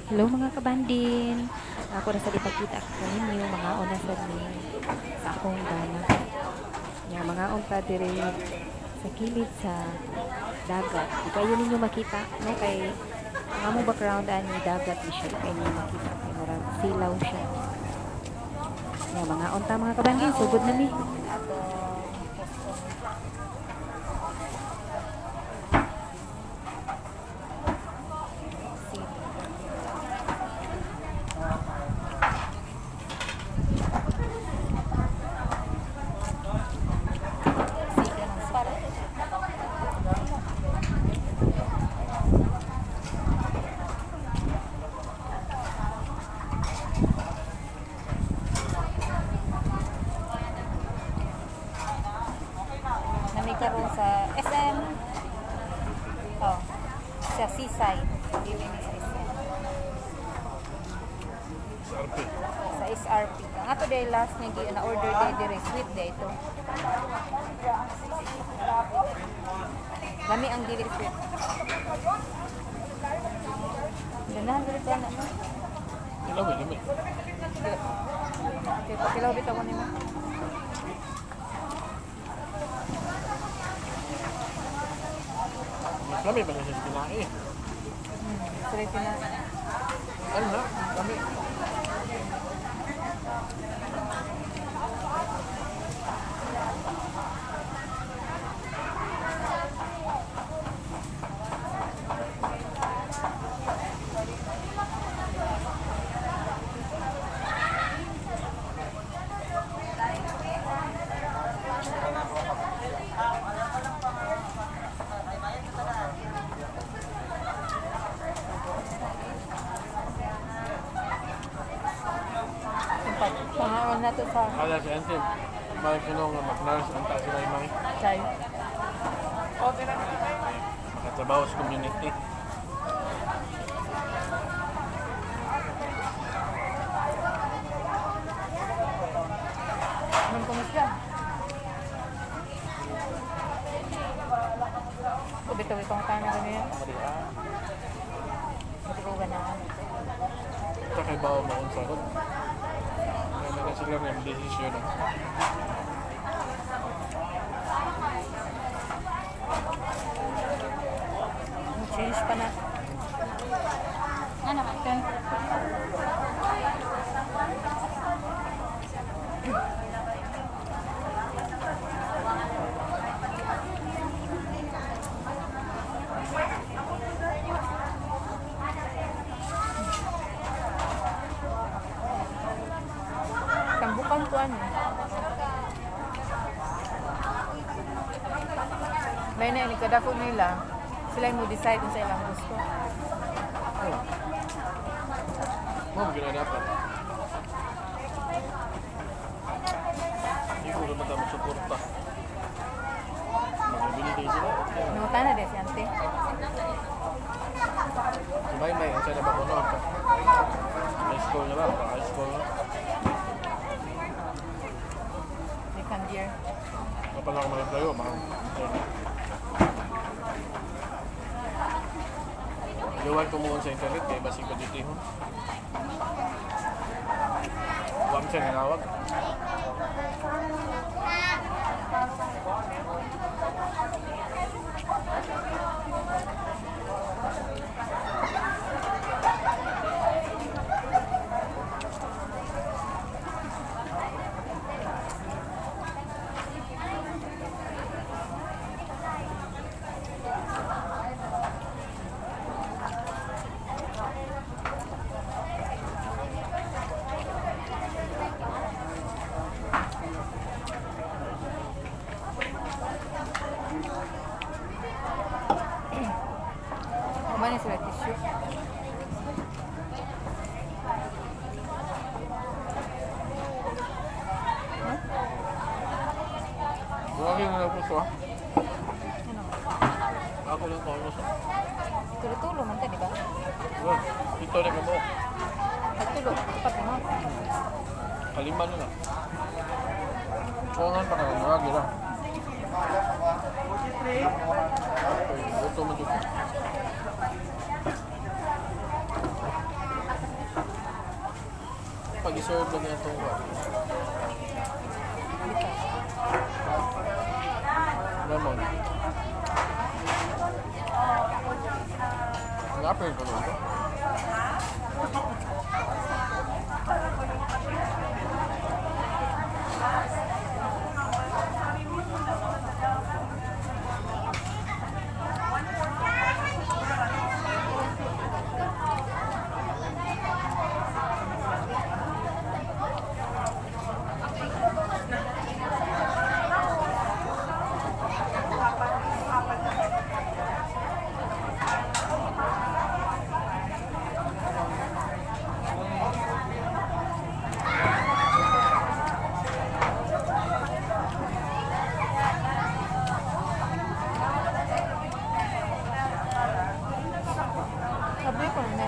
Hello, mga kabandin! Ako na sa ipakita kaninyo, mga una sad ni sa akong gana. Nya mga unta diri sa kilid sa dagat. Di kayo ninyo makita, no, kay ang among background ani dagat ni siya, di kayo ninyo makita kay murag silaw siya. Nya mga unta, mga kabandin, sugod na mi. Nami karon sa SM. Oh, sa Seaside. Dili ni sa SM. SRP. Sa SRP. Ang ato day last nga gi na order day dire, sweet day ito. Lami ang dili sweet. Ganahan dili pa na, no? Lami, lami. Okay, pakilaw bitaw ko nimo. Mas lami pa na siya sa kinae. Sweet na. Ano na? Lami. Pangaon na to sa Kala si Auntie, balik siya nung mag-nurse, ang taas sila yung mga chai. makatrabaho sa community. Man kumusta? Bitaw itong tayo na ganyan. Maria, Maturugan na. ito kay Bao maun sa ron. Kaya na sila ng desisyon. Change pa na. Ano ka? Tambukan ko ano. May na ni kadako nila. Sila yung mo decide kung sa ilang gusto. Oh. Mo, gina dapat. Hindi ko naman tayo suporta. Mag-ability sila. Okay. Nangutan na din si ante. Si May May, ang sana ba ko noon? High school na ba? High school na. Second year. Kapag ako mag-apply, mga Gawan ko muna sa internet kay basig ko dito ho. Wam siya nanawag. Kumain na sila tissue. Wala na lang po. Ano? Ako lang ko ano sa. Tulo-tulo man ta, di ba? Well, ito na kamo. Pagtulo, upat mo. Kalima na lang. Oo nga pa ka nawag lang. Okay, gusto mo dito. pag-serve lang yan itong kuwan. Dito. Lemon. Wrapper ko ba? Sabi ko na.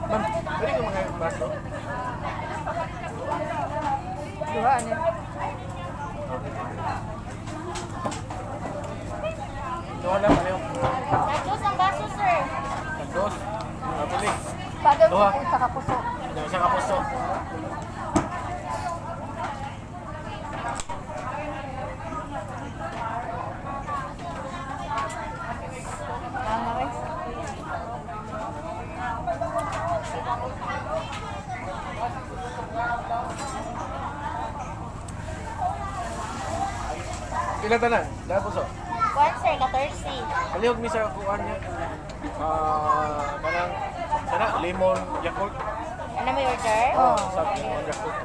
Ma'am, pwede ko mga baso? Duha ano? Duha lang pareho. Nagdos ang baso, sir. Tagdos. Nabili. Padal Duha. ko sa kapuso. Isa ka puso. Ano eh? Ilan tanan? Dahil puso. One, sir, 14. Palihog mi sa kuan niya. Ah, kanang sana lemon Yakult. Ano may order? Oh, sa lemon Yakult.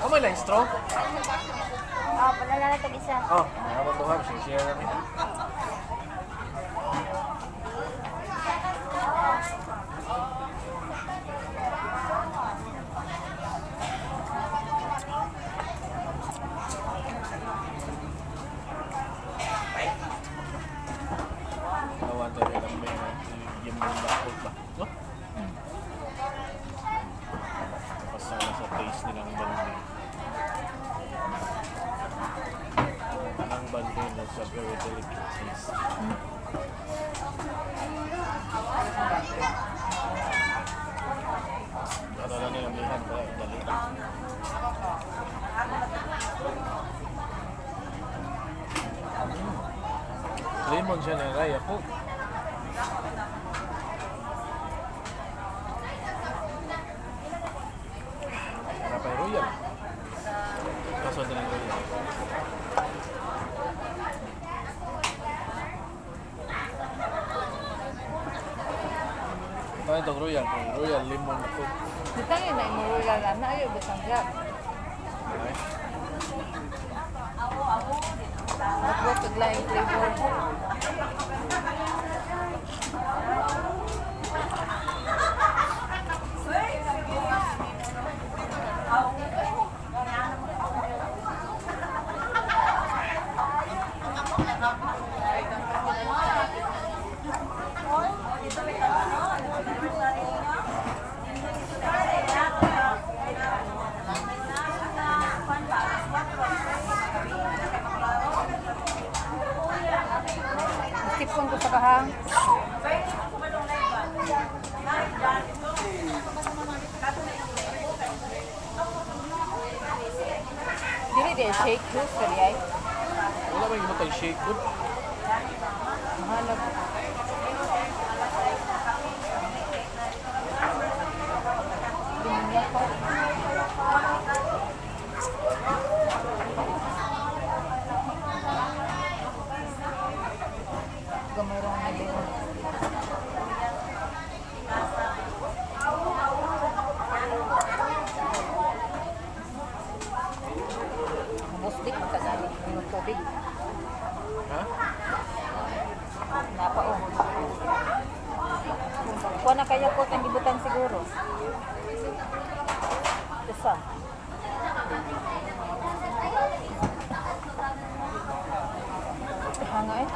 Oh, may lang straw? Oh, pala na lang isa. Oh, habang duha, share namin. Awan tayo lang may yung Yakult ba? No? Kasama sa taste nilang bandi. Ang bandi na sa very delicate taste. Ano lang yung amihan pala, dali. Lemon siya na raya po. Napay royal. Kaso na lang royal. Ano itong royal? Royal lemon po. Bitang yun na imurula lang. Na ayaw bitang gap. Ay. Matbuot og laing flavor. Dagkon ko sa kahang. Dili di shake juice kali ay. Wala ba yung matag shake good? Mahalag. Linya ko. Gamay ra nga limon. Busdik magkagali. Inom tubig. Ha? Napa oh. Kuha na kayo ko tang gibutan siguro. Usa. Hanga eh.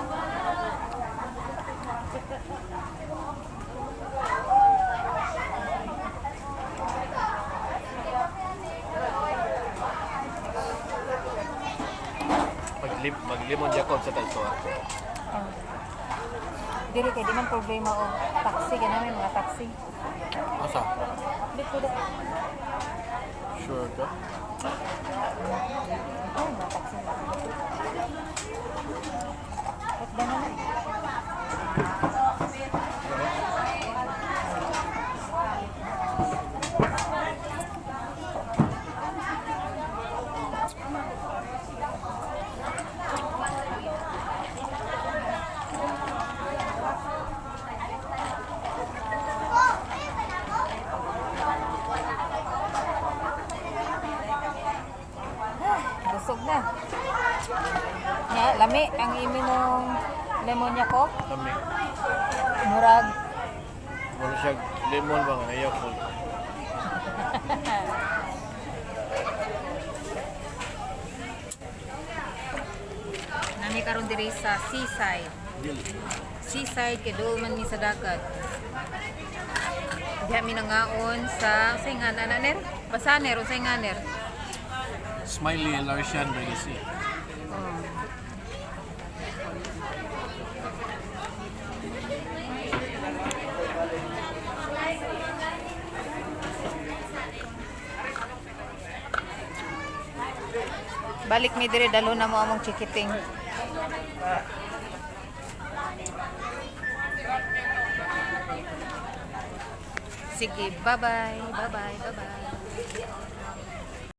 Maglimon Jacob sa tagsuwa. Ah. Dili kay di man problema og taxi kay namin mga taxi. Asa? Dito dito. Sure ka? Oh, mga taxi na. Ba't ba na na? Busog na. Nya, lami ang imi mong lemon ko. Lami. Murag Wala siya lemon ba nga ayaw ko. Nami karon diri sa seaside. Dili. Seaside kay dool man mi sa dagat. Diha mi nangaon sa unsay nga na ner? Basa ner unsay nga ner? Smiley Larsian by the sea. Oh. Balik mi diri dalo na mo among chikiting. Sige, bye-bye. Bye-bye. Bye-bye.